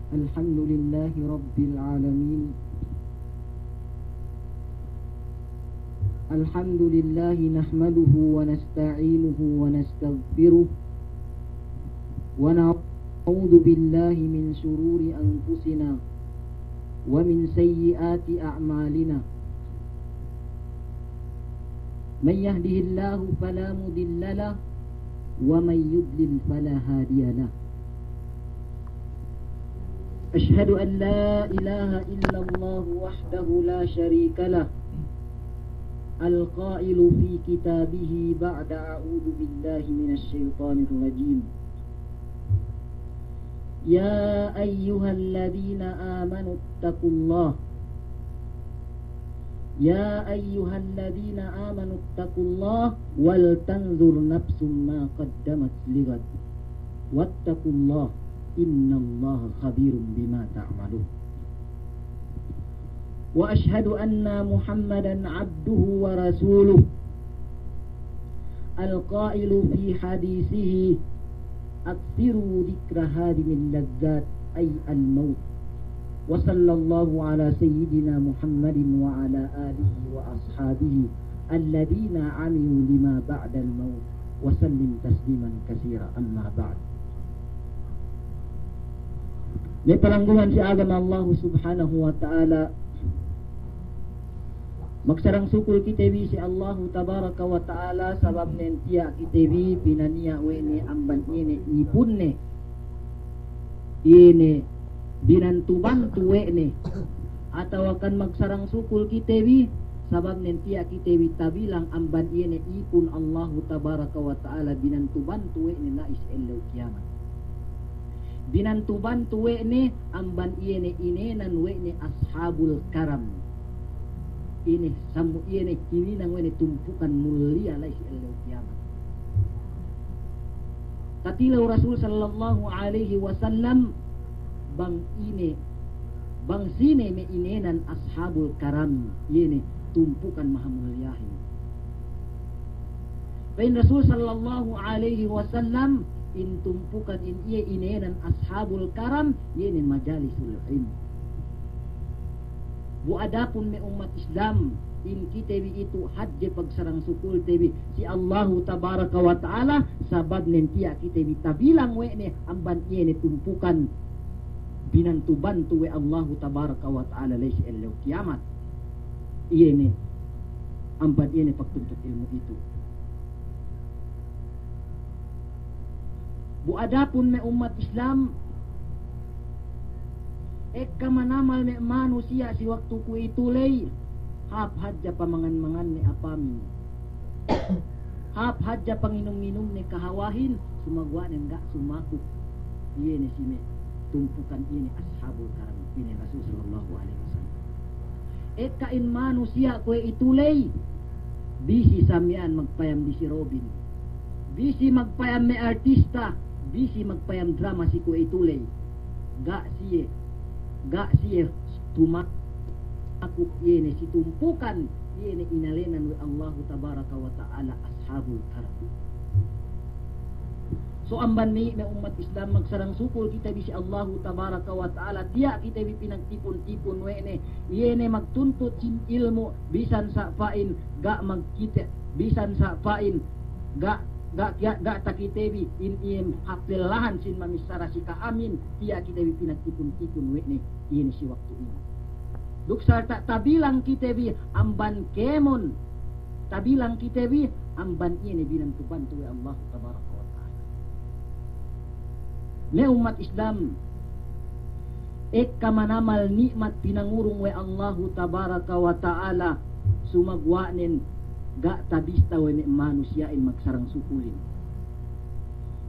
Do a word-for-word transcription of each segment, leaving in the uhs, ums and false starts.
الحمد لله رب العالمين. الحمد لله نحمده ونستعينه ونستغفره، ونعوذ بالله من شرور أنفسنا ومن سيئات أعمالنا. من يهده الله فلا مضل له، ومن يضلل فلا هادي له. أشهد أن لا إله إلا الله وحده لا شريك له، القائل في كتابه بعد أعوذ بالله من الشيطان الرجيم. يا أيها الذين آمنوا اتقوا الله. يا أيها الذين آمنوا اتقوا الله ولتنظر نفس ما قدمت لغد واتقوا الله إن الله خبير بما تعملون. وأشهد أن محمدا عبده ورسوله، القائل في حديثه: أكثروا ذكر هاذم اللذات، أي الموت. وصلى الله على سيدنا محمد وعلى آله وأصحابه الذين عملوا لما بعد الموت، وسلم تسليما كثيرا. أما بعد. Me' palanggungan si agama Allahu Subhanahu wa Ta'ala, magsarang sukul kite bi si Allahu Tabaraka wa Ta'ala, sabab nen tiya' kite bi pinaniya' we' ne amban iye ne ipunne, iye ne binantu-bantu we' ne, atawa kan magsarang sukul kite bi, sabab nen tiya' kite bi tabilang amban iye ne ipun Allahu Tabaraka wa Ta'ala binantu-bantu we' ne la'i si ellew kiyamat. Binantu-bantu we' ne amban iye ne inēnan we' ne ashabul karam. Ine sammu iye ne hininang we' ne tumpukan muliya la'i si ellew kiyamat. Katilew Rasul sallallahu alaihi wasallam bang ine, bang sine me' inēnan ashabul karam, iye ne tumpukan mahamuliyahin. Pa'in Rasul sallallahu alaihi wasallam, in tumpukan in iye inēnan ashabul karam, iye ne majalisul ilm. Bu adapun me' ummat Islam, in kite bi itu hadje pagsarang sukulte bi si Allahu Tabaraka wa Ta'ala, sabab nen tiya' kite bi tabilang we' ne amban iye ne tumpukan binantu-bantu we' Allahu Tabaraka wa Ta'ala la'i si ellew kiyamat. Iye ne amban iye ne pagtuntut ilmu' itu. Bu adapun me' ummat Islam, ekka manamal me' manusiya' si waktu kuwe'itu ley, hāp hadja pamangan-manganne apamin. Hāp hadja panginum-nginumne kahawahin, sumaguwa' nen ga' sumaku. Iye ne si me' tumpukan iye ne ashabul karam, pa'in Rasul sallallahu alaihi wasallam. Ekka in manusiya' kuwe'itu ley, bisi sa miya'an magpayam disi Robin. Bisi magpayam me' artista, bisi magpayam drama si kuwe'itu ley. Ga' siye, ga' siye tumaku iye ne si tumpukan, iye ne inēnan we' Allahu Tabaraka wa Ta'ala ashabul karam. So amban me' ummat Islam, magsarang sukul kite bi si Allahu Tabaraka wa Ta'ala, tiya' kite bi pinagtipun-tipun we' ne, iye ne magtuntut sin ilmu', bisan sa' pa'in ga' magkite, bisan sa' pa'in ga', ga', ga', ga' takite bi in iye hāp lellahan sin mamissara si ka'amin, tiya' kite bi pinagtipun-tipun we' ne, iye ne si waktu inin. Duk sarta' tabilang kite bi amban kēmon, tabilang kite bi amban iye ne binantu-bantu we' Allahu Tabaraka wa Ta'ala. Me' ummat Islam, ekka manamal ni'mat pinangurung we' Allahu Tabaraka wa Ta'ala, sumaguwa' nen ga' tabista we' me' manusiya'in magsarang sukulin.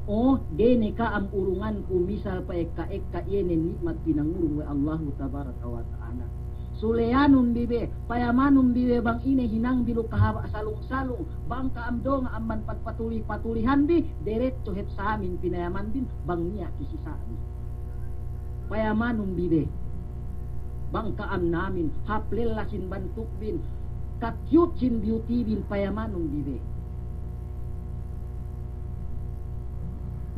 O, ga'i ne ka'am urunganku misal pa'ekka-ekka iye ne ni'mat pinangurung we' Allahu Tabaraka wa Ta'ala. Suleyanun bi be, payamanun bi be bang ine hinangbi lu kahaba' salung-salung, bang ka'am donga' amban pagpatuli-patulihanbi, deretso hep sa'amin pinayamanbin, bang niya' kisisa'bi. Payamanun bi be. Bang ka'am namin, hāp lella sin bantukbin, ka-cute sin beautybin, payamanun bi be.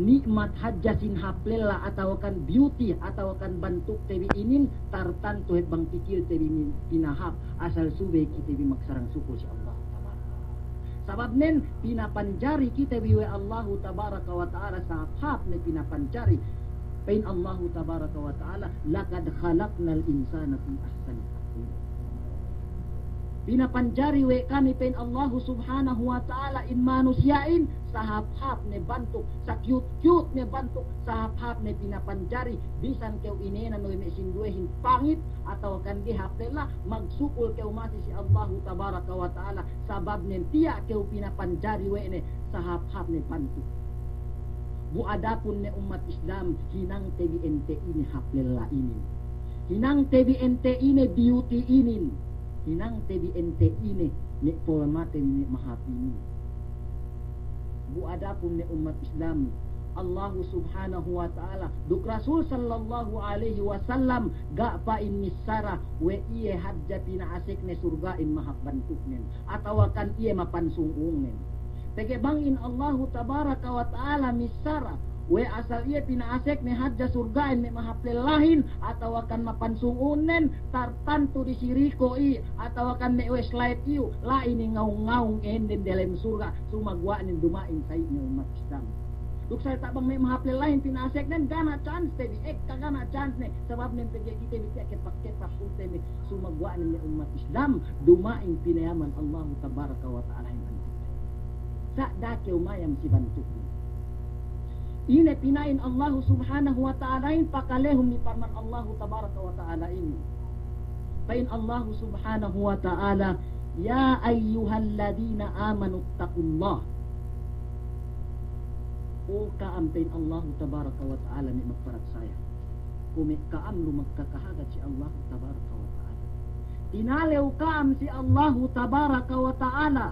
ni'mat hadja sin hāp lella atawakan beauty atawakan bantukte bi inin, tartantu hep bang pikilte bi mi-, pinahāp, asal subey kite bi magsarang sukul si Allahu Tabaraka wa Ta'ala. Sababnen, pinapanjari kite bi we' Allahu Tabaraka wa Ta'ala, sahāp-hāp ne pinapanjari. Pa'in Allahu Tabaraka wa Ta'ala, "Laqad khalaqnal insana fi ahsani taqwim." Pinapanjari we' kami, pa'in Allahu Subhanahu wa Ta'ala, in manusiya'in, sahāp-hāp ne bantuk, sa-cute-cute ne bantuk, sahāp-hāp ne pinapanjari, bisan kew inēnan we' me' sinduwehin pangit, atawakan ga'i hāp lella, magsukul kew masi si Allahu Tabaraka wa Ta'ala, sababnen tiya' kew pinapanjari we' ne, sahāp-hāp ne bantuk. Bu adapun me' ummat Islam, hinangte bi ente ine hāp lella inin. Hinangte bi ente ine beauty inin. Hinangte bi ente ine me' polmate bi me' mahāp inin. Bu adapun me' ummat Islam, Allahu Subhanahu wa Ta'ala duk Rasul sallallahu alaihi wasallam ga' pa'in missara we' iye hadja pina'asekne surga'in mahāp bantuknen, atawakan iye mapansungungnen. Pegge' bang in Allahu Tabaraka wa Ta'ala missara we' asal iye pina'asekne hadja surga'in me' mahāp lellahin, atawakan mapansungungnen, tartantu disiriko i, atawakan me' Westlife iyu, la'i ne ngaung-ngaung enden delem surga', sumaguwa'nen duma'in sa'i me' ummat Islam. Duk sarta' bang me' mahāp lellahin pina'aseknen, ga' ne chance te bi, ekka ga' ne chance ne, sababnen pegge' kite bi tiya' kepak-kepak kite bi, sumaguwa'nen me' ummat Islam, duma'in pinayaman Allahu Tabaraka wa Ta'alahin. Sa' da'a kew mayam si bantuknen. Ine pina'in Allahu Subhanahu wa Ta'alahin, pakalehun bi parman Allahu Tabaraka wa Ta'ala inin. Pa'in Allahu Subhanahu wa Ta'ala, "Ya ayyuhalladhina amanu ittaqullah." O ka'am, pa'in Allahu Tabaraka wa Ta'ala, me' magparatsaya. Kuwe' me' ka'am lu magkakahagad si Allahu Tabaraka wa Ta'ala. Tinalew ka'am si Allahu Tabaraka wa Ta'ala.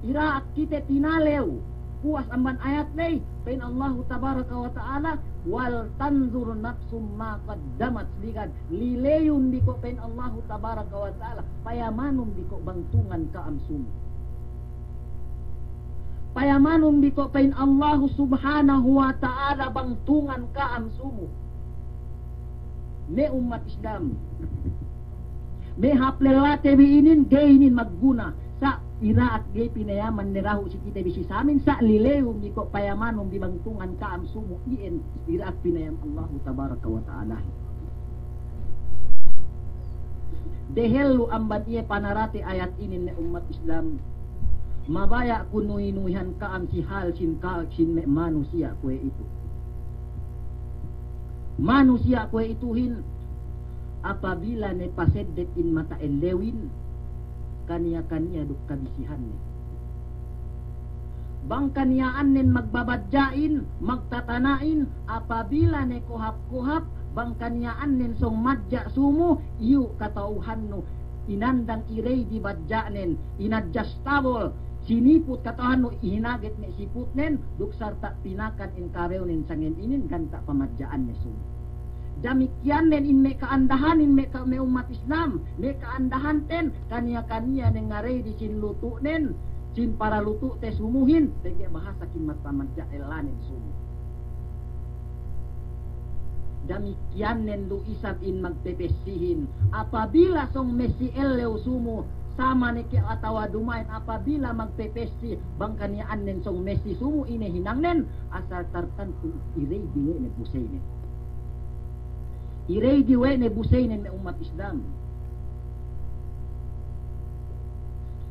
Ira'ak kite tinalew. Puwas amban ayat ley, pa'in Allahu Tabaraka wa Ta'ala, "Wal tanzur nafsum ma qaddamat ligad." Lileyun bi ko', pa'in Allahu Tabaraka wa Ta'ala, payamanun bi ko' bang tungan ka'am sumu. Payamanun bi ko', pa'in Allahu Subhanahu wa Ta'ala, bang tungan ka'am sumu. Me' ummat Islam, me' hāp lellate bi inin, ga'i inin magguna. Sa' ira'ak ga'i pinayaman ne dahu' si kite bi si samin, sa' lileyun bi ko' payamanun bi bang tungan ka'am sumu, iyan ira'ak pinayam Allahu Tabaraka wa Ta'ala. Dehellu amban iye panarate ayat inin, me' ummat Islam, mabaya' ku nuwi-nuwihan ka'am si hal sin ka-, sin me' manusiya' kuwe'itu. Manusiya' kuwe'ituhin, apabila ne paseddek in mata ellewin, kaniya-kaniya duk kabisihanne. Bang kaniya'annen magbabadja'in, magtatana'in, apabila ne kohap-kohap, bang kaniya'annen sōng madja' sumu, iyu' kata'uhannu, inandang ireydi badja'nen, inadjustabol, siniput kata'uhannu, ihinaget me' siputnen, duk sarta' pinakan in kabewnen sangem inin ganta' pamadja'anne sumu. Damikkiyannen in me' ka'andahanin me' ka-, me' ummat Islam, me' ka'andahanten, kaniya-kaniya ne ngareydi sin lutu'nen, sin paralutu'te sumuhin, pegge' bahasa kin matamadja' ellanen sumu. Damikkiyannen du isab in magpepessihin, apabila sōng messi ellew sumu, sama ne ke atawa duma'in, apabila magpepessi, bang kaniya'annen sōng messi sumu, ine hinangnen, asal tartantu ireydi we' ne buseynen. Ireydi we' ne buseynen, me' ummat Islam.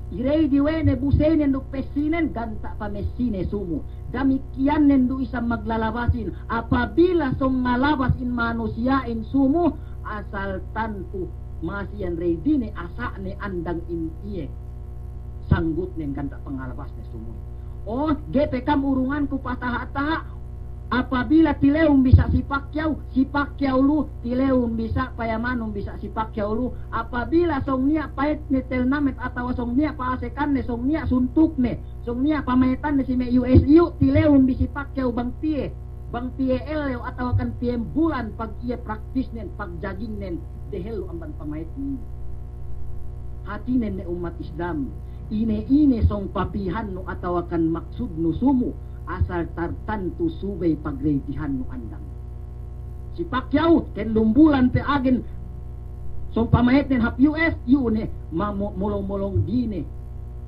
Ireydi we' ne buseynen duk pessinen, ganta' pamessine sumu. Damikkiyannen du isab maglalabasin, apabila sōng ngalabas in manusiya'in sumu, asal tantu masi iyan reydine, asa'ne andang in iye sanggutnen ganta' pangalabasne sumu. O, ga'i pe ka'am urunganku pataha'-taha', apabila tilewun bi sa' si Pacquiao, si Pacquiao lu, tilewun bi sa', payamanun bi sa' si Pacquiao lu, apabila sōng niya' pa'etne telnamet atawa sōng niya' pa'asekanne, sōng niya' suntukne, sōng niya' pama'etanne si me' U F C iyu', tilewun bi si Pacquiao bang piye, bang piye ellew atawa kan piye bulan pag iye praktisnen, pagjagingnen, dehellu amban pama'etne. Hātinen, me' ummat Islam, ine-ine sōng papihannu atawa kan maksudnu sumu, Asal tartantu subey pagreytihannu andang. Si Pacquiao, tellu bulan pe agen, sōng pamayetnen hap U F C, iyu' ne, ma-, mo-, molong-molong dine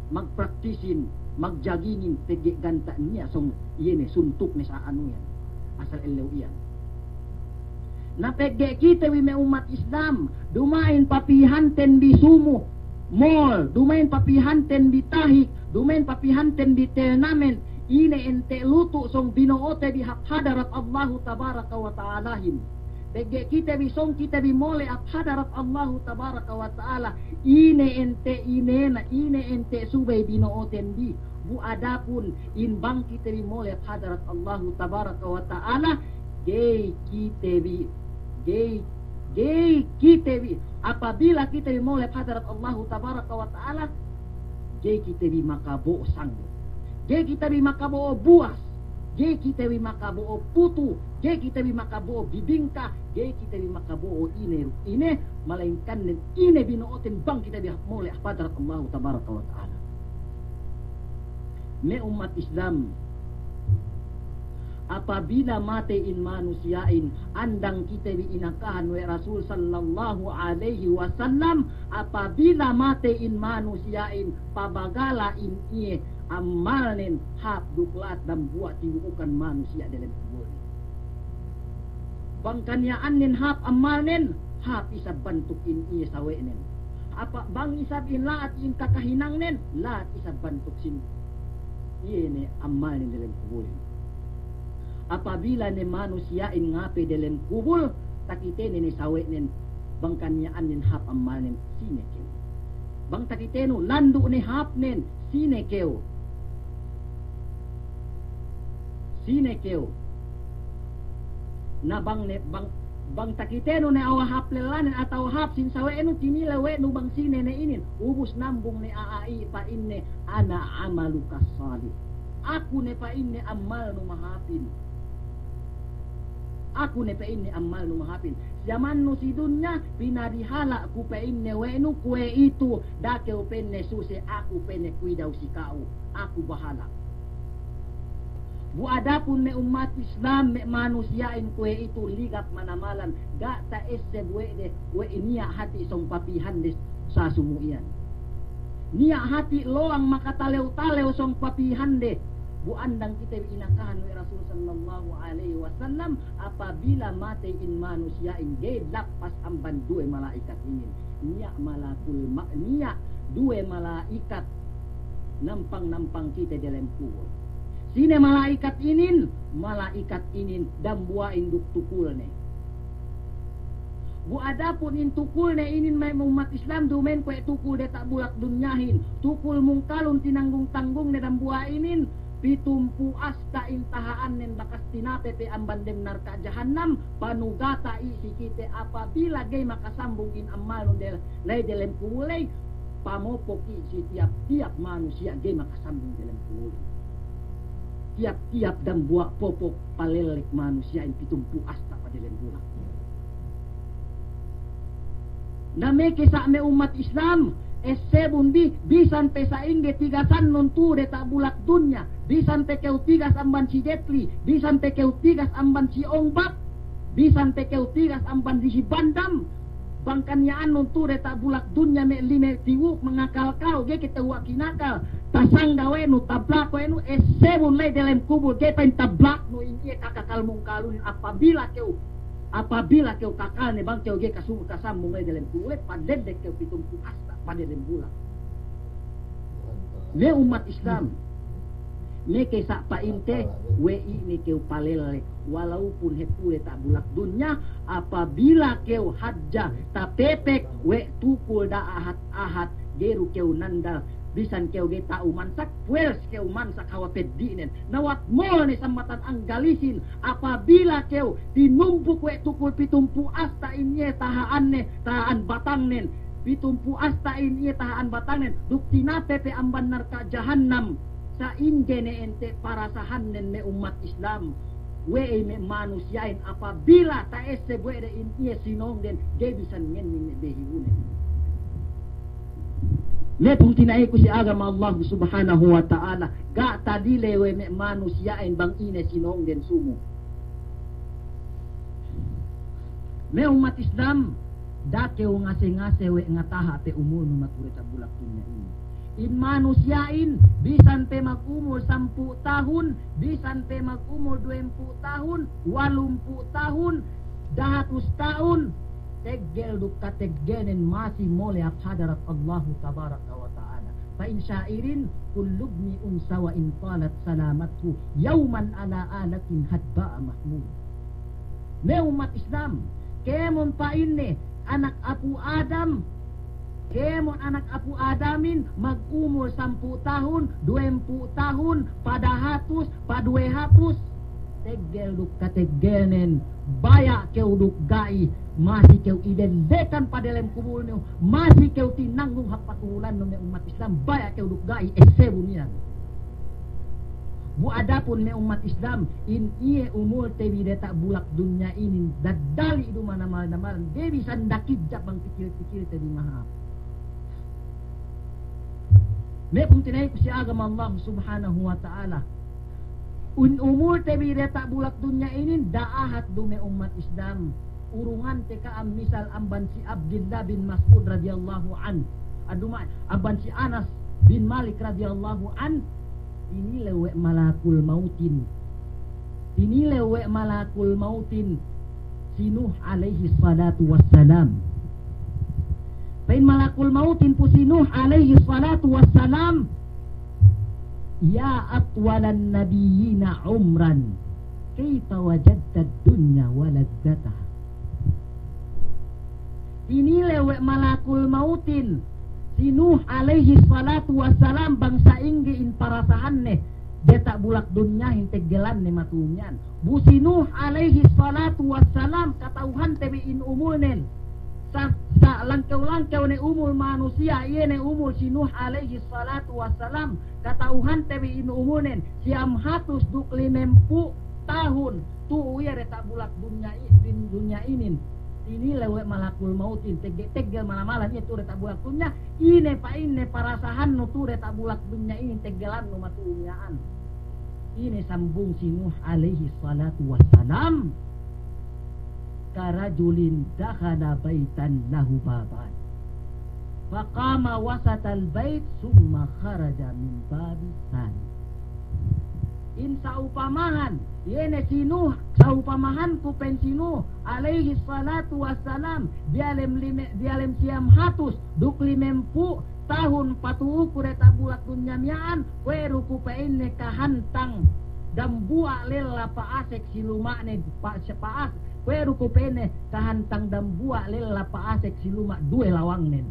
magpraktisin, magjagingin, pegge' ganta' niya' sōng iye ne, suntukne sa anu iyan. Asal ellew iyan. Na pegge' kite bi me' ummat Islam, duma'in papihanten bi sumu, mall, duma'in papihanten bi tahik, duma'in papihanten bi telnamen, ine ente' lutu' sōng bino'ote bi hap hadarat Allahu tabaraka wa ta'alahin. Pegge' kite bi sōng kite bi mole' hap hadarat Allahu tabaraka wa ta'ala, ine ente' inena, ine ente' subey bino'oten bi. Bu adapun in bang kite bi mole' hap hadarat Allahu tabaraka wa ta'ala, gey kite bi, gey, gey kite bi. Apabila kite bi mole' hap hadarat Allahu tabaraka wa ta'ala, gey kite bi makabo'o sanggu', gey kite bi makabo'o buwas, gey kite bi makabo'o putu, gey kite bi makabo'o bibingka, gey kite bi makabo'o ine, ine, malaingkan nen ine bino'oten bang kite bi mole' hap hadarat Allahu tabaraka wa ta'ala. Me' ummat Islam, apabila matey in manusiya'in, andang kite bi inakahan we' Rasul sallallahu alaihi wasallam, apabila matey in manusiya'in, pabagala in iye ammalnen hap duk la'at dambuwa' tiwu'ukan manusiya' delem kubulnen. Bang kaniya'annen hap ammalnen, hap isab bantuk in iye sawe'nen. Apa bang isab in la'at in kakahinangnen, la'at isab bantuk sin iye ne ammalnen delem kubulnen. Apabila ne manusiya'in ngape delem kubul, takitene ne sawe'nen, bang kaniya'annen hap ammalnen, sine kew. Bang takitenu landu' ne hapnen, sine kew. Sine kew. Na bang ne, bang, bang takitenu ne awa hap lellanen atawa hap sin sawe'nu, tinilew we' nu bang sine ne inin. Ubus nambung ne a'a i, pa'inne, "Ana amaluka salih." Aku ne, pa'inne, ammalnu mahapin. Aku ne, pa'inne, ammalnu mahapin. Jamannu si dunya, pinarihala'ku, pa'inne, we' nu kuwe'itu, da'a kew, pa'inne, suse, aku, pa'inne, kuwe'itu si ka'u, aku bahala'. Bu adapun me' ummat Islam, me' manusiya'in kuwe'itu ligap manamalan, ga' ta'esseb we' de, we' niya' hati' sōng papīhande sasumu iyan. Niya' hati' lowang makatalew-talew sōng papīhande. Bu andang kite bi inakahan we' Rasul sallallahu alaihi wasallam, apabila matey in manusiya'in ga'i lappas amban duwe mala'ikat inin. Niya' malakul ma-, niya' duwe mala'ikat nampang-nampang kite delem kubul. Sine mala'ikat inin? Mala'ikat inin dambuwa'in duk tukulne. Bu adapun in tukulne inin me' ummat Islam, duma'in kuwe' tukul diyata' bulak dunyahin. Tukul mungkalun tinanggung-tanggungne dambuwa' inin, pitumpū' asta' in taha'annen bakas tinape pe amban dem narka' jahannam, panugata' i si kite apabila ga'i makasambung in ammalnun del-, la'i delem kubul ley, pamopok i si tiyap-tiyap manusiya' ga'i makasambung delem kubul. Tiyap-tiyap dambuwa' popok palellek manusiya'in pitumpū' asta' pa delem bulak. Na meke sa' me' ummat Islam, essebun bi, bisan pe sa'ingge tigasannun tu'u diyata' bulak dunya, bisan pe kew tigas amban si Jet Li, bisan pe kew tigas amban si Ong Bak, bisan pe kew tigas amban si Van Damme, bang kaniya'annun tu'u diyata' bulak dunya me' lime tiwuk mangakal kew, ga'i kew tu'u kinakal, tasangga we' nu, tablak we' nu, essebun la'i delem kubul, ga'i pa'in tablaknu in iye kakakal mungkalun, apabila kew, apabila kew kakalne bang kew ga'i kasu-, kasambung la'i delem kubul, padeddek kew pitumpū' asta' pa delem bulak. Me' ummat Islam, meke sa' pa'inte, we' ine kew palellek, walaupun hep tu'u diyata' bulak dunya, apabila kew hadja tapepek we' tukul da'a ahat-ahat, ga'i du kew nandal, bisan kew ga'i ta'u mansak, puwels kew mansak hawal peddi'nen. Na wat mole' ne sambatan Anggalisin, apabila kew tinumpuk we' tukul pitumpū' asta' in iye taha'anne, taha'an batangnen, pitumpū' asta' in iye taha'an batangnen, duk tinape pe amban narka' jahannam, sa'ingge ne ente' parasahannen me' ummat Islam, we'ey me' manusiya'in apabila ta'esseb we' de in iye sinōngden, ga'i bisan ngenning ne behi'unen. Me' pungtina'iku si agama Allah Subhanahu wa Ta'ala, ga' tadile we' me' manusiya'in bang ine sinōng den sumu. Me' ummat Islam, da'a kew ngase-ngase we' ngataha' pe umulnu matu'u diyata' bulak dunya inin. In manusiya'in, bisan pe magumul sampū' tahun, bisan pe magumul duwempū' tahun, walumpū' tahun, dahatus tahun, teggel duk kateggelnen masi mole hap hadarat Allahu Tabaraka wa Ta'ala. Pa'in sa'irin, "Kullu ibni unsa wa in talat salamatuhu, yawman ala alatin hadba'a mahmul." Me' ummat Islam, kēmon pa'inne anak apu' Adam, kēmon anak apu' Adamin magumul sampū' tahun, duwempū' tahun, pa dahatus, pa duwe hatus, teggel duk kateggelnen, baya' kew duk ga'i, masi kew idelekan pa delem kubulnu, masi kew tinanggung hap patuhulannu me' ummat Islam, baya' kew duk ga'i, esebun iyan. Bu adapun me' ummat Islam, in iye umulte bi diyata' bulak dunya inin, daddali' du manamal-namalan, ga'i bisan dakijja' bang tikil-tikilte bi mahāp. Me' pungtina'iku si agama Allah Subhanahu wa Ta'ala, in umulte bi diyata' bulak dunya inin, da'a hat du me' ummat Islam. Urungante ka'am misal amban si Abdillah bin Mas'ud radiyallahu anhu. Aduma amban si Anas bin Malik radiyallahu anhu. Tinilew we' malakul mautin. Tinilew we' malakul mautin si Nuh alayhis salatu wassalam. Pa'in malakul mautin pu si Nuh alayhis salatu wassalam, "Ya atwalan nabiyyina umran, kayfa wajadtad dunya wa ladzataha?" Tinilew we' malakul mautin si Nuh alayhis salatu wassalam bang sa'ingge in parasahanne diyata' bulak dunyahin teggelanne matu'u miya'an. Bu si Nuh alayhis salatu wassalam kata'uhante bi in umulnen. Sa, sa langkew-langkew ne umul manusiya', iye ne umul si Nuh alayhis salatu wassalam, kata'uhante bi in umulnen, siyam hatus duk limempū' tahun, tu'u iye diyata' bulak dunya i-, dun-, dunya inin. Tinilew we' malakul mautin, tegge-, teggel manamal iye tu'u diyata' bulak dunya, ine pa'inne parasahannu tu'u diyata' bulak dunya inin teggelannu matu'u miya'an. Ine sambung si Nuh alayhis salatu wassalam, "Karajulin dakhala baytan lahu baban, faqama wasatal bayt, summa kharaja min babis sani." In sa'upamahan, iye ne si Nuh, sa'upamahanku pa'in si Nuh alayhis salatu wassalam, diyalem lime-, diyalem siyam hatus duk limempū' tahun patu'uku diyata' bulak dunya miya'an, kuwe' du ku pa'inne kahantang dambuwa' lella pa'asek si luma'ne, pa-, pa'as-, kuwe' du ku pa'inne kahantang dambuwa' lella pa'asek si luma' duwe lawangnen.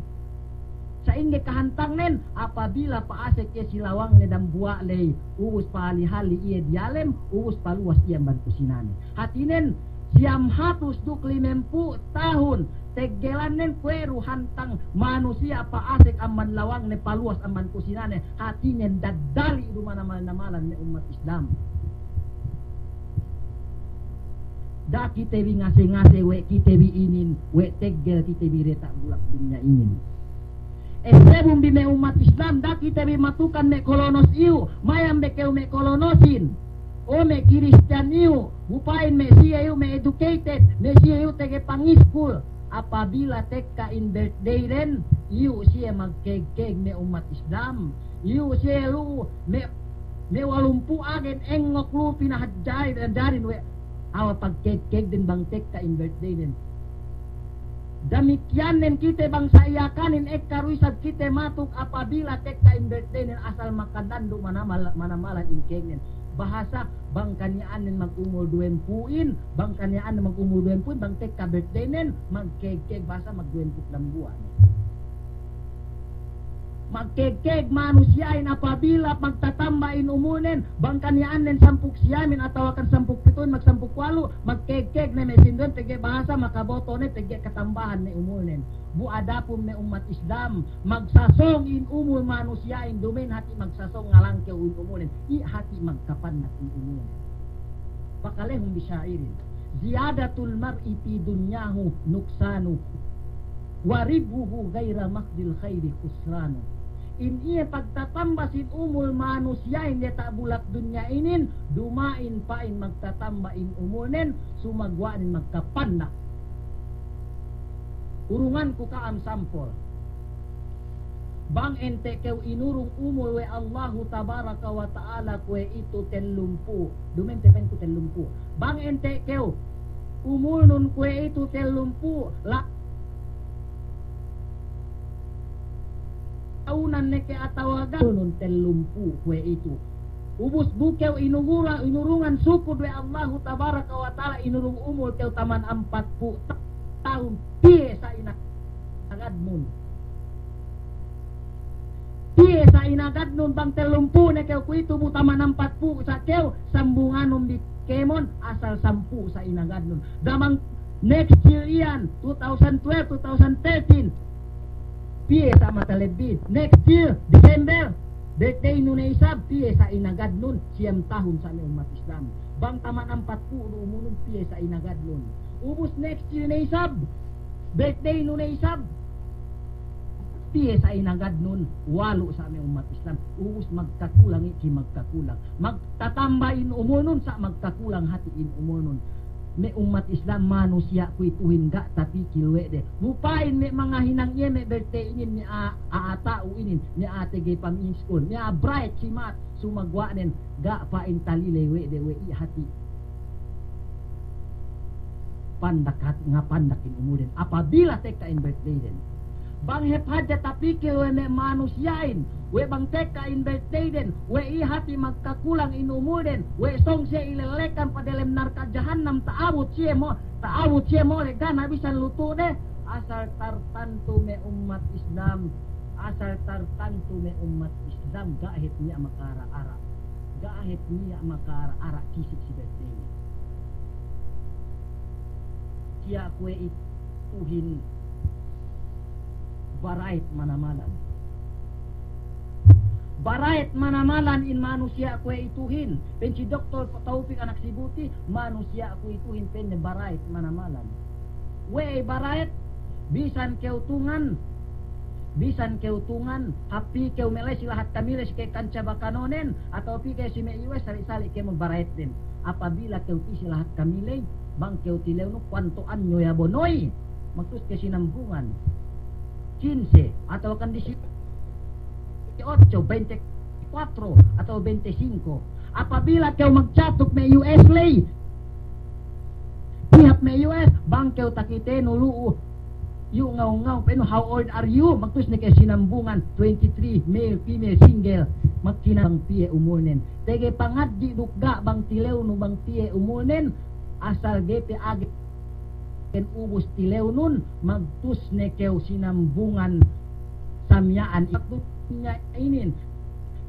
Sa'ingge kahantangnen, apabila pa'asek iye si lawangne dambuwa' ley, ubus pahali-hali iye diyalem, ubus paluwas iye amban kusinane. Hātinen, siyam hatus duk limempū' tahun, teggelannen kuwe' du hantang manusiya' pa'asek amban lawangne paluwas amban kusinane, hātinen daddali' du manamal-namalan me' ummat Islam. Da'a kite bi ngase-ngase we' kite bi inin, we' teggel kite bi diyata' bulak dunya inin. Essebun bi me' ummat Islam, da'a kite bi matukan me' kolonos iyu', mayam be kew me' kolonosin. O me' Kiristiyan iyu', bu pa'in me' siye iyu' me' educated, me' siye iyu' tege pangiskul. Apabila tekka in birthdayden, iyu' siye magkeg-keg me' ummat Islam. Iyu' siye lu'u me', me' walumpū' agen engok lu'u pinahadjari, hadjarin we' awa pagkeg-kegden bang tekka in birthdayden. Damikiyannen kite bangsa Yakanin ekka du isab kite matuk apabila tekka in birthdaynen asal makanandu' manamal-, manamalan in kegnen. Bahasa bang kaniya'annen magumul duwempū'in, bang kaniya'annen magumul duwempū'in, bang tekka birthdaynen, magkeg-keg bahasa magduwempū' dambuwa'. Magkeg-keg manusiya'in apabila magtatamba in umulnen, bang kaniya'annen sampū' siyamin atawakan sampū' pitu'in, magsampū' walu', magkeg-keg ne me' sinduwen pegge' bahasa makaboto ne pegge' katambahan ne umulnen. Bu adapun me' ummat Islam, magsasōng in umul manusiya'in, duma'in hati' magsasōng ngalangkew in umulnen, i' hati' magkapannat in umulnen. Pakalehun bi sa'irin, "Ziyadatul mar'i fi dunyahu nuksanu, wa ribhuhu ghayra mahdil khayri khusranu." in iye pagtatamba sin umul manusiya'in diyata' bulak dunya inin, duma'in pa'in magtatamba in umulnen, sumaguwa'nen magkapandak. Urunganku ka'am sampol. Bang ente' kew inurung umul we' Allahu tabaraka wa ta'ala kuwe'itu tellumpū', duma'in te pa'inku tellumpū'. Bang ente' kew umulnun kuwe'itu tellumpū', la- taunan ne ke atawa ga- umulnun tellumpū' kuwe'itu. Ubus bu kew inugura-, inurungan sukud we' Allahu tabaraka wa ta'ala, inurung umul kew taman ampatpū' ta-, tahun, piye sa' ina-, inagadnun? Piye sa' inagadnun bang tellumpū' ne kew kuwe'itu bu taman ampatpū' sa' kew, sambunganun bi kēmon, asal sampū' sa' inagadnun. Damang next year iyan, two thousand twelve, two thousand thirteen. Piye sa' matalebbi. Next year, December, birthday nu ne isab, piye sa' inagadnun, siyam tahun sa' me' ummat Islam. Bang taman ampatpū' du umulnun, piye sa' inagadnun. Ubus next year ne isab, birthday nu ne isab, piye sa' inagadnun, walu' sa' me' ummat Islam. Ubus magkakulang i' ki magkakulang. Magtatamba in umulnun sa' magkakulang hati' in umulnun. Me' ummat Islam, manusiya' kuwe'ituhin ga' tapikil we' de. Bu pa'in me' mangahinang iye me' birthday inin, me' a-, a'a ta'u inin, me' a'a tege pamiskul, me' a'a bright si math, sumaguwa'nen ga' pa'in taliley we' de we' i' hati'. Pandak hati', ngapandak in umulden. Apabila tekka in birthday den. Bang hep hadja tapikil we' me' manusiya'in, we' bang tekka in birthday den, we' i' hati' magkakulang in umulden, we' sōng siye ilellekan pa delem narka' jahannam, ta'abut siye mo-, ta'abut siye mole' ga' ne bisan lutu'de, asal tartantu me' ummat Islam, asal tartantu me' ummat Islam, ga' hep niya' maka'ara'-ara'. Ga' hep niya' maka'ara'-ara' kisi' si birthday. Siya' kuwe'ituhin barayet manamalan. Barayet manamalan in manusiya' kuwe'ituhin. Pa'in si Doktor Taufik anak si Buti, manusiya' kuwe'ituhin pa'inne barayet manamalan. We'ey barayet? Bisan kew tungan, bisan kew tungan, hap pī kew me' la'i si lahat kamiley si ke kanca Bakanonen, atawa pī kew si me' U S, sali'-sali' kēmon barayetden. Apabila kew pī si lahat kamiley, bang kew tilewnu kuwanto anyo ya bonoy, magtus kew sinambungan. Kinse, atawa kan disi- otso, bente kuwatro, atawa bente singko. Apabila kew magcatuk me' U S ley, pī hap me' U S, bang kew takitenu lu'u, yu' ngaw-ngaw, pa'innu, "How old are you?" Magtus ne kew sinambungan, "Twenty-three, male, female, single." Magkinang bang piye umulnen. Tege pangadji' duk ga' bang tilewnu bang piye umulnen, asal ga'i pe age- ken ubus tilewnun, magtus ne kew sinambungan samiya'an. Iye dunya inin,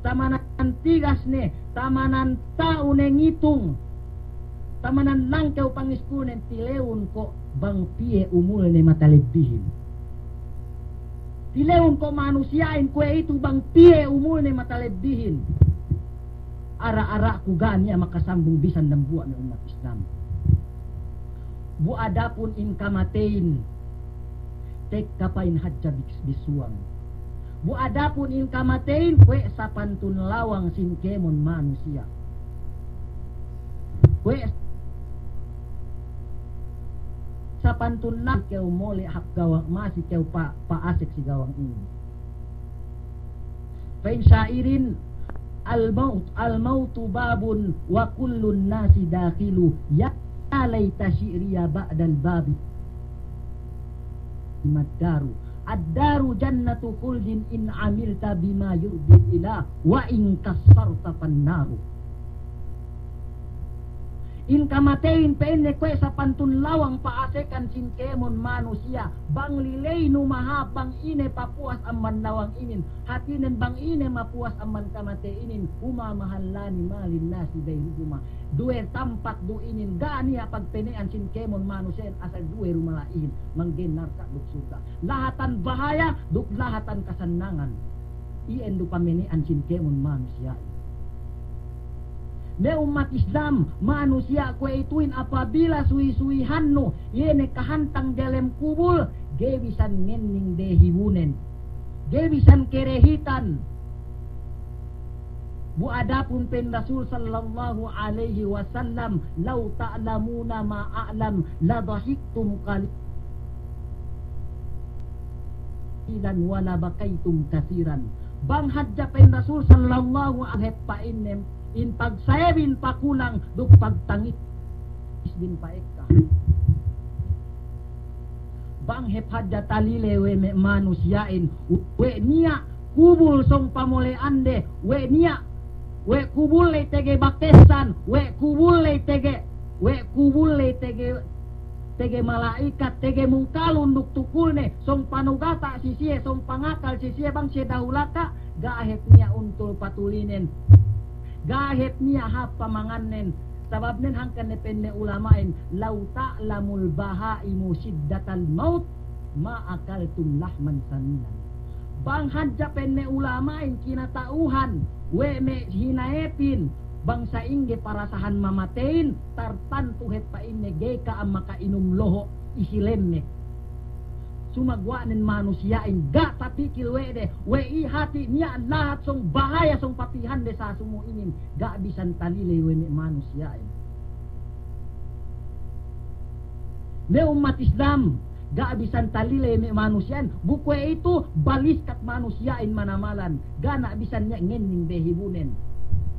tamanan tigas ne, tamanan ta'u ne ngitung, tamanan langkew pangiskulnen, tilewun ko' bang piye umulne matalebbihin. Tilewun ko' manusiya'in kuwe'itu bang piye umulne matalebbihin. Ara'-ara'ku ga' niya' makasambung bisan dambuwa' me' ummat Islam. Bu adapun in kamateyin, tekka pa'in hadja bis-, bisuwang. Bu adapun in kamateyin, kuwe' sapantun lawang sin kēmon manusiya'. Kuwe' sapantun lawang kew mole' hap gawang, masi kew pa-, pa'asek si gawang inin. Pa'in sa'irin, "Al-maut, al-mautu babun wa kullun nasi dakhilu, ya layta shi'riya ba'dal babi maddaru. Ad-daru jannatu khuldin in amilta bima yurdil ilah, wa in qassarta fannaru." In kamateyin pa'inne kuwe' sapantun lawang pa'asekan sin kēmon manusiya', bang lileynu mahāp bang ine papuwas amban lawang inin, hātinen bang ine mapuwas amban kamatey inin, huma mahallani ma linnasi ghayruhuma. Duwe tampat du inin, ga' niya' pagpene'an sin kēmon manusiya'in asal duwe du mala'ihin, mangga'i narka' duk surga'. Lahatan bahaya duk lahatan kasannangan. Iyan du pamene'an sin kēmon manusiya'in. Me' ummat Islam, manusiya' kuwe'ituhin apabila suwi-suwihannu, iye ne kahantang diyalem kubul, ga'i bisan ngenning de hibunen. Ga'i bisan kerehitan. Bu adapun pa'in Rasul sallallahu alaihi wasallam, "Law ta'lamuna ma a'lam, la dhahiktum qalilan wa la bakaitum kasiran." Bang hadja pa'in Rasul sallallahu alaihi, pa'inne, in pagsayebin pakulang duk pagtangis din pa'ekka. Bang hep hadja talile we' me' manusiya'in, we' niya' kubul song pamole'ande, we' niya', we' kubul ley tege bakessan, we' kubul ley tege, we' kubul ley tege, tege mala'ikat, tege mungkalun duk tukulne, song panugata' si siye, song pangakal si siye, bang siye dahulaka', ga' hep niya' untul patulinen. Ga' hep niya' hāp pamangannen, sababnen hangkan ne pa'in me' ulama'in, "Law ta'lamul baha'imu shiddatal maut, ma akaltum lahman saminan." Bang hadja pa'in me' ulama'in kinata'uhan we' me' hinayepin, bang sa'ingge parasahan mamateyin, tartantu hep pa'inne ga'i ka'am maka'inum loho' isi lemmek. Sumaguwa'nen manusiya'in ga' tapikil we' de, we' i hati' niya' lahat song bahaya song papihande sasumu inin, ga' bisan talile we' me' manusiya'in. Me' ummat Islam, ga' bisan talile me' manusiya'in, bu kuwe'itu baliskat manusiya'in manamalan, ga' na' bisan niya' ngenning behibunen.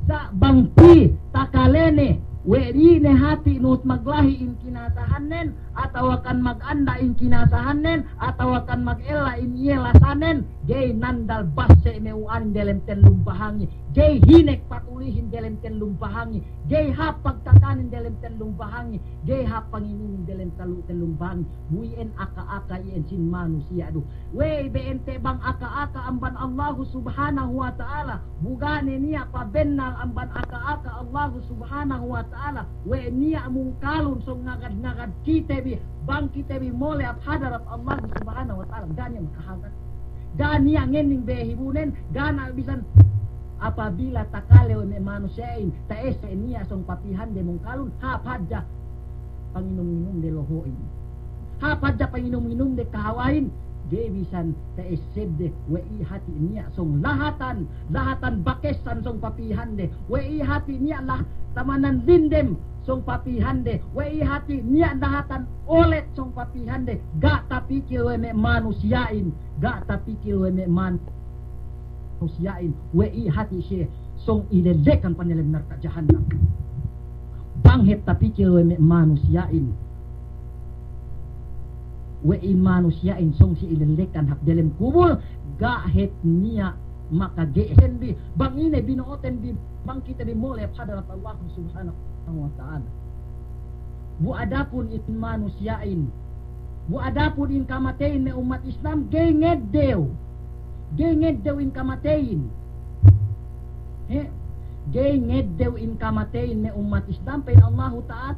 Sa' bang pī takalene, we' ine hati' nuhut maglahi in kinasahannen, atawakan maganda' in kinasahannen, atawakan magella in iye lasanen, ga'i nandal basse' me' u'anin delem tellum bahangi, ga'i hinek patulihin delem tellum bahangi, ga'i hāp pagkakanin delem tellum bahangi, ga'i hāp panginumin delem tellu, tellum bahangi. Bu iyan aka-aka iyan sin manusiya', du. Wey, be'ente bang aka-aka amban Allahu Subhanahu wa Ta'ala, bu ga' ne niya' pabennal amban aka-aka Allahu Subhanahu wa Ta'ala, we' niya' mungkalun song ngagad-ngagad kite bi, bang kite bi mole' hap hadarat Allahu Subhanahu wa Ta'ala, ga' niya' makahagad. Ga' niya' ngenning behibunen, ga' na' bisan. Apabila takale we' me' manusiya'in, ta'esse niya' song papihande mungkalun, hāp hadja panginum-nginumde loho'in. Hāp hadja panginum-nginumde kahawahin, ga'i bisan ta'essedde we' i hati' niya' song lahatan, lahatan bakessan song papihande, we' i hati' niya' lah-, tamanan lindem song papihande, we' i hati' niya' lahatan olet song papihande, ga' tapikil we' me' manusiya'in, ga' tapikil we' me' man- manusiya'in, we' i hati' siye song ilelekan panelem narka' jahannam. Bang hep tapikil we' me' manusiya'in, we' i manusiya'in song siye ilelekan hap delem kubul, ga' hep niya' makage'sen bi, bang ine bino'oten bi, bang kite bi mole' hadarat Allah Subhanahu wa Ta'ala. Bu adapun in manusiya'in, bu adapun in kamateyin me' ummat Islam, ga'i ngeddew. Ga'i ngeddew in kamateyin. He? Ga'i ngeddew in kamateyin me' ummat Islam, pa'in Allahu Ta'ala,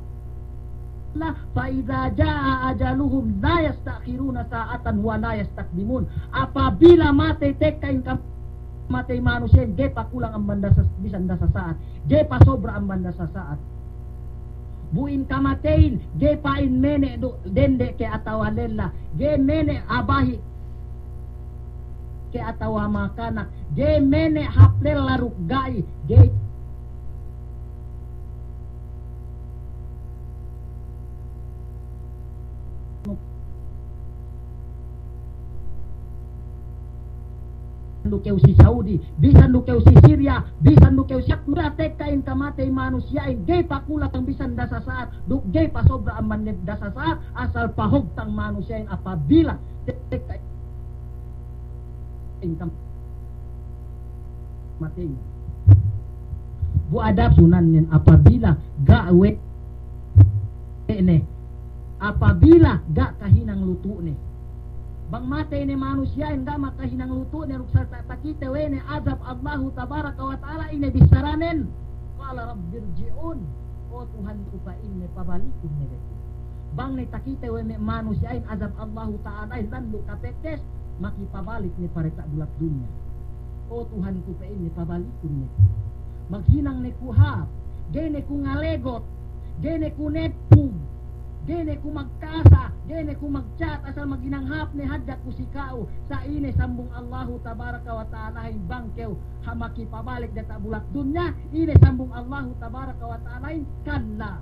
"Fa idza jaa ajaluhum la yasta'khiruna sa'atan wa la yastaqdimun." Apabila matey tekka in kam- matey manusiya'in, ga'i pakulang amban dasa, bisan dasa sa'at. Ga'i pasobra amban dasa sa'at. Bu in kamateyin, ga'i pa'in mene' du, dende' ke atawa lella, ga'i mene' abahi' ke atawa makanak, ga'i mene' hap lella duk ga'i, ga'i du kew si Saudi, bisan du kew si Syria, bisan du kew si, tekka in kamatey manusiya'in, ga'i pakulang bisan dasa sa'at, duk ga'i pasobra amban dasa sa'at, asal pahogtang manusiya'in apabila tekka in kam- matey. Bu adab sunannen apabila ga' we' ne, apabila ga' kahinang lutu'ne. Bang matey ne manusiya'in ga' makahinang lutu'ne, duk sa' ta-, takite we' ne azab Allahu Tabaraka wa Ta'ala, ine bissaranen? Qala rabbirji'un. O Tuhanku, pa'inne, pabalikun ne be ku. Bang ne takite we' me' manusiya'in azab Allahu Ta'alahin landu' kapetes, makipabalik ne pareta' bulak dunya. O Tuhanku, pa'inne, pabalikun ne ku. Maghinang ne ku hāp, ga'i ne ku ngalegot, ga'i ne ku nepug. Ga'i ne ku magkasa, ga'i ne ku magchat, asal maghinang hāp ne hadja ku si ka'u. Sa' ine sambung Allahu tabaraka wa ta'alahin bang kew ha makipabalik diyata' bulak dunya, ine sambung Allahu tabaraka wa ta'alahin, kalla.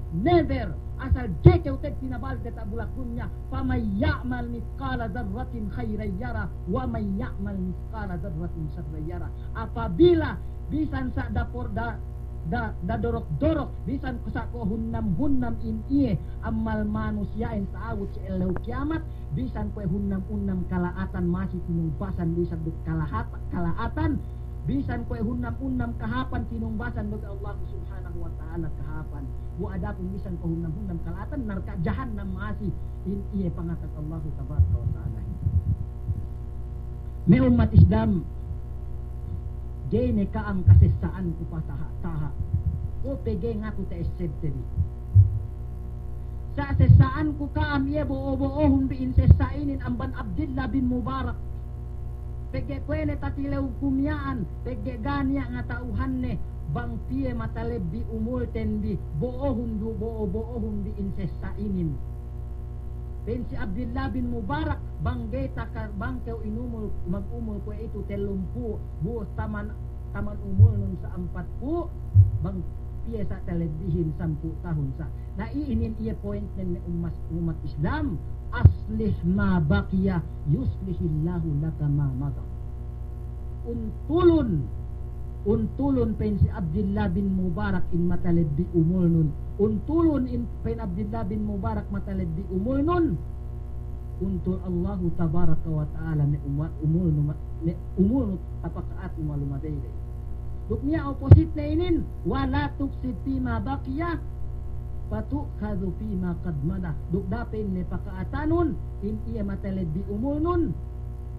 Never, asal ga'i kew te'ed pinabalik diyata' bulak dunya. Faman ya'mal mithqala dharratin khairan yarah, wa man ya'mal mithqala dharratin sharran yarah. Apabila bisan sa' dapor da, da, dadorok-dorok, bisan sa' kuwe' hunnam-hunnam in iye amal manusiya'in ta'abut si ellew kiyamat, bisan kuwe' hunnam-hunnam kala'atan masi tinumbasan du isab duk kalahat-, kala'atan, bisan kuwe' hunnam-hunnam kahāpan tinumbasan du we' Allahu subhanahu wa ta'ala kahāpan. Bu adapun bisan kuwe' hunnam-hunnam kala'atan, narka' jahannam masi in iye pangatayan Allahu tabaraka wa ta'ala. Me' ummat Islam, ga'i ne ka'am kasessa'anku pataha'-taha'. O pegge' ngatu ta'essebte bi. Sa' sessa'anku ka'am iye bo'o-bo'ohun bi in sessa' inin amban Abdillah bin Mubarak. Pegge' kuwe' ne tatilewku miya'an, pegge' ga' niya' ngata'uhanne, bang piye matalebbi umulten bi, bo'ohun du, bo'o-bo'ohun bi in sessa' inin. Pa'in si Abdillah bin Mubarak, bang ga'i taka-, bang kew inumul, magumul kuwe'itu tellumpū', bu taman, taman umulnun sa' ampatpū', bang piye sa' talebbihin sampū' tahun sa'. Na inin iye pointnen me' ummat, ummat Islam, aslih ma baqiya yuslihillahu laka ma mada. Untulun, untulun pa'in si Abdillah bin Mubarak in matalebbi umulnun. Untulun in pa'in Abdillah bin Mubarak matalebbi umulnun. Untul Allahu tabaraka wa ta'ala me' umul-, umulnu ma-, me' umulnu tapaka'atnu malumabey ley. Duk niya' opposite ne inin, wala tufsid fima baqiya, fatu'khadhu fima qad mada. Duk da'a pa'inne paka'atanun, in iye matalebbi umulnun,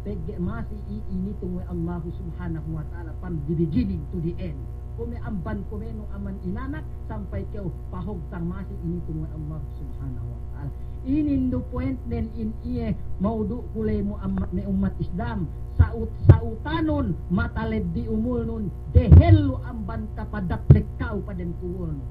pegge' masi i-, initung we' Allahu subhanahu wa ta'ala from the beginning to the end. Kuwe' me' amban kuwe' me' nu aman inanak, sampay kew pahogtang masi initung we' Allahu subhanahu wa ta'ala. Inin du pointnen in iye maudu'ku ley mu-, amma-, me' ummat Islam, sa'ut-sa'utanun matalebbi umulnun, dehellu amban kapadaplek ka'u pa dem kuburnu.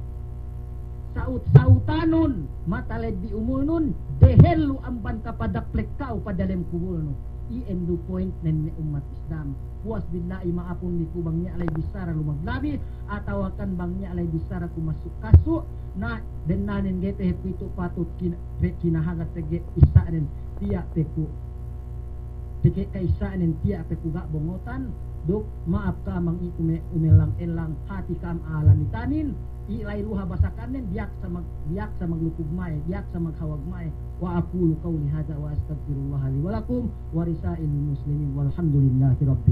Sa'ut-sa'utanun matalebbi umulnun, dehellu amban kapadaplek ka'u pa dalem kuburnu. Iyan du pointnen me' ummat Islam. Puwas billahi ma'apun bi ku bang niya' ley bissara lumaglabi, atawa kan bang niya' ley bissara ku masuk kasu', na bennalnen ga'i pe hep itu patut kin-, pe kinahagat pegge' issa'nen tiya' pe ku, pegge' ka'issa'nen tiya' pe ku ga' bongotan, duk ma'ap ka'am bang iku me' umelang-elang hati ka'am alamitanin, i' ley luha basakannen, biyaksa mag-, biyaksa maglukug ma'e, biyaksa maghawag ma'e. Wa aqulu qawli hadha wa astaghfirullaha li wa lakum wa lisa'iril muslimin walhamdulillahi rabbil